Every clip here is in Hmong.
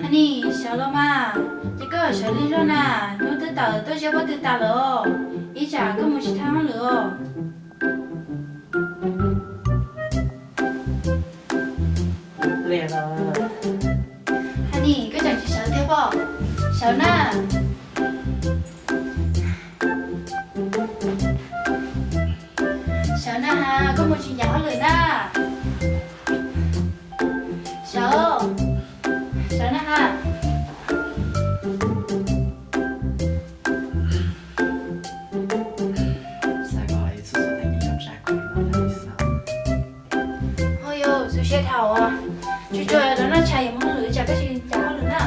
Honey, sawv los mas, ces koj sawv lig zog na, hnub twb tawm tuaj ziab pob tw tas lawm os, ib tsam koj mus tsis tau hauj lwm os. Honey, koj tseem tsis sawv thiab pob, sawv na. Sawv na has, koj mus tsis ncav hauj lwm na. Sawv, sawv na has. Ho yog xub siab dhau, tsuas tsuas los noj tshais yuav mus hauj lwm, tsam koj tsis ncav hauj lwm na.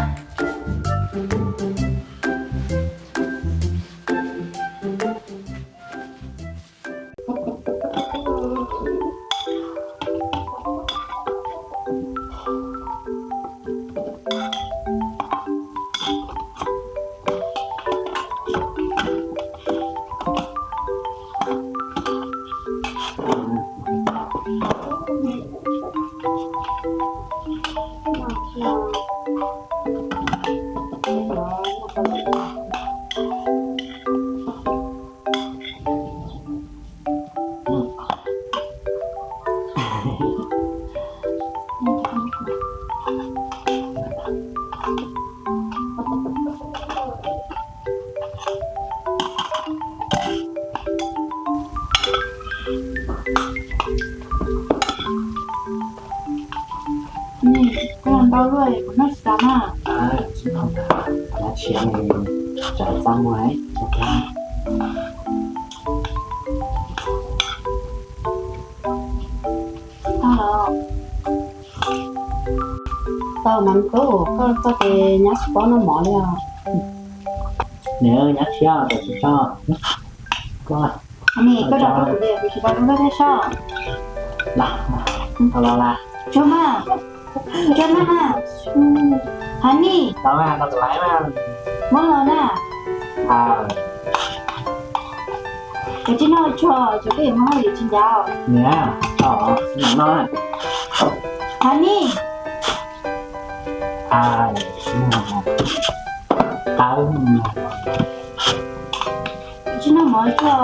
Koj los ntau luaj, kuv noj tsis tau na. Tsis tau, txav mus. Tau los. Tau mas tub, koj txoj ces nyab tsis paub noj mov li os. Nws nyab tshiab, tsis tso. Koj, koj tso rau kuv, kuv tsis tau rau koj thiab soj. Los, los, los. Tso mas, tso mas. Honey, muab los na. Kav tsij noj tso, tso koj yuav mus hauj lwm tsis ncav. Niam, tso, niam noj. Honey. Kav tsij noj mov tso.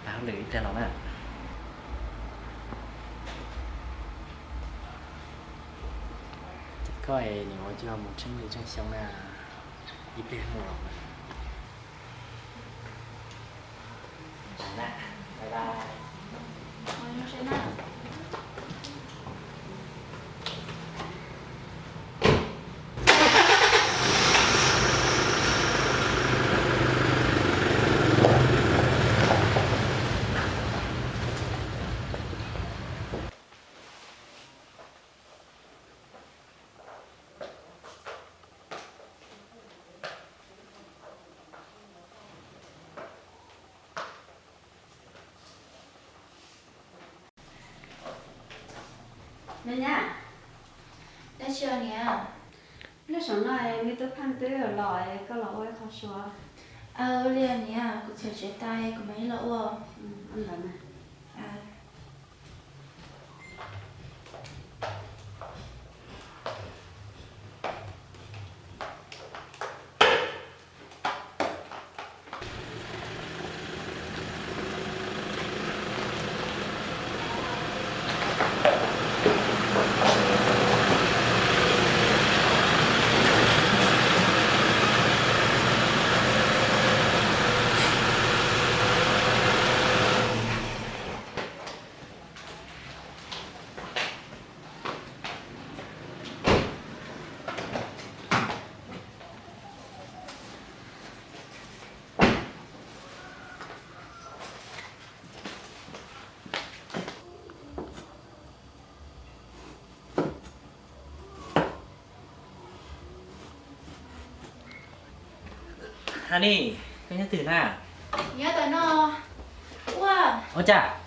Tag lwm ib pliag los na. Koj es nws ua cuag mus tsheej li tsheej xyoo na, ib pliag mus los na. Niam, dab tsi os niam? Lub saum no me tub Pheej twb los, koj los ua ib qho suav. Ua li niam, kuv txhom tsev tas kuv mam li los ua. Honey, koj nyob twg na? Nyob tom no. Ua, ua cas?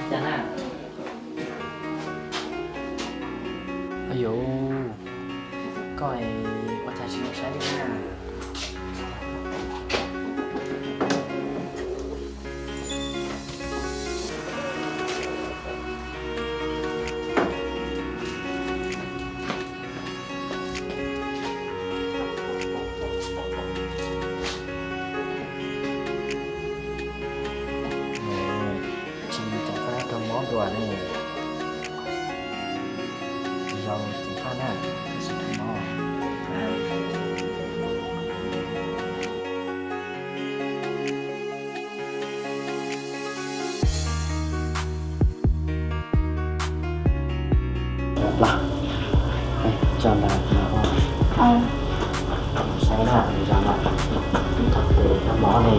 Cas na? Ayu, Koj ua cas tsis mus saib li na? Tsis cov paj rau mob dua ne. Tsis yog txiv paj na, tab sis rau mob. Los, tso ntawd no. Saib na, zoo na, thaum twg rau mob ne.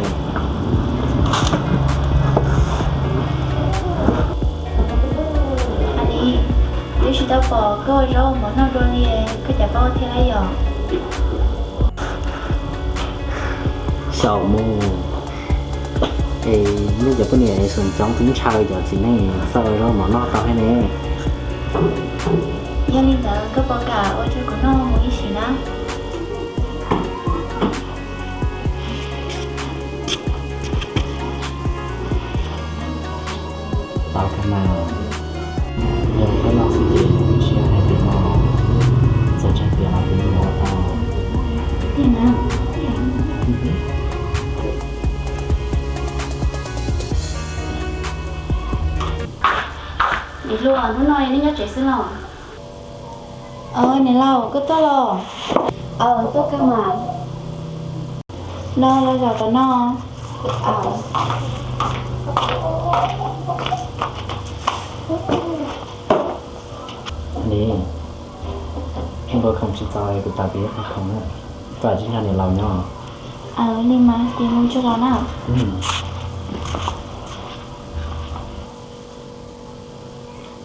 Anis, twb tsis tau pom koj ua zaub mov noj dua li, koj cas paub thiab lauj yom? Xyaum mus, es nej cov poj niam es xyoo coob twb ntshaw cov txiv neej txawj ua zaub mov noj tau thiab ne. Yog li ntawd koj puas kam ua rau kuv noj mus ib sim na? Tau kawg mas, yog koj noj xwb ces kuv tsis yog hais tias no, txawm tshaib tias los kuv yuav ua tau. Niam hluas, hnub no nej nyob tsev xwb los? Niam laus, koj tuaj los? Aws, tuaj kawg mas. Los, los zaum tom no. Nim, npawg khoom tsis txaus kuv tau peb qhov khoom na, koj tsis nrog niam laus nyob. Aws, li mas ces mus tsuag los na.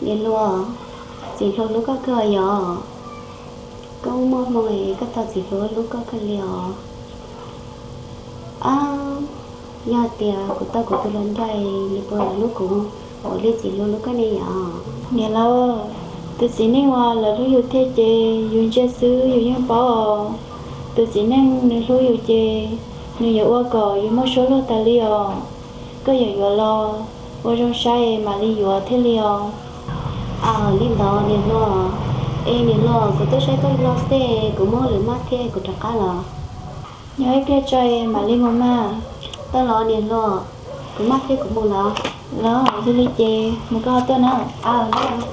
Niam hluas, txiv hluas hlub koj kawg yom? Koj muaj hmoo es koj tau txiv hluas hlub koj kawg li os. Ab, yog tias kuv tau kuv tus hluas nraim, nws puas hlub kuv ua li txiv hluas hlub koj ne yom? Niam laus, tus txiv neej uas lawv hlub yus tiag ces yus ntsia xwb yus yeej paub os. Tus txiv neej nws hlub yus ces nws yuav ua kom yus muaj suab luag tas li os. Koj yuav yuav los ua zoo saib mam li yuav thiaj li os. Aws, li ntawd niam hluas. Es niam hluas, kuv tuaj saib tuaj hlo xwb, kuv muaj lwm maj thiab kuv rov qab los. Nyob ib pliag tso mam li mus mas. Tau los niam hluas, kuv maj thiab kuv mus los. Los, yog li ces mus koj ho tuaj na. Aws, los.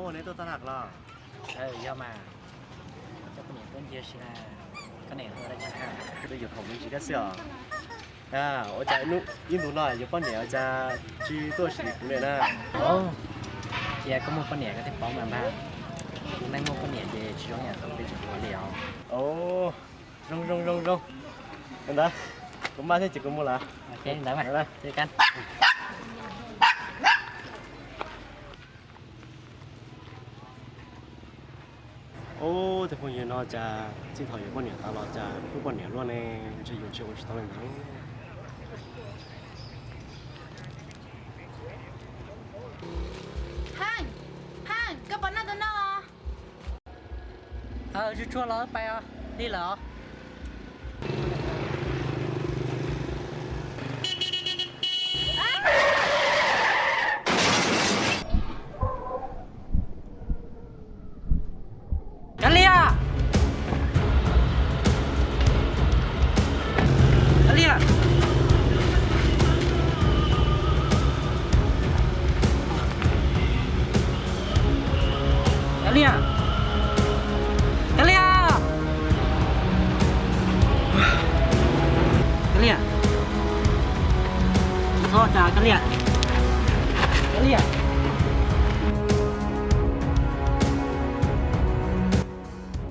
Ua neb tuaj tag los? Yog mas, coj poj niam tuaj ncig si na, koj niam hlub dab tsi na? Kuv twb yuav khoom me ntsis thiab xwb os. Ua cas ib ntus no yuav poj niam ua cas tsis tuaj sim kuv li na? Cia koj muaj poj niam koj thiaj paub mas npawg. Tus neeg muaj poj niam ces tsis zoo yam thaum peb tseem hluas li os. Zoo zoo zoo zoo. Ntawd, kuv maj thiab ces kuv mus lawm. Ub, tej phooj ywg no cas txij thaum yuav poj niam tas los cas kuj poj niam luaj ne, ntshe yuav tsis ua tsis tau li ntawd. Tsuag tsuag los pais os, lig lawm os. Kav liam! Kav liam! Kav liam! Kav liam! Kav liam! Txhob tsa Kav liam! Kav liam!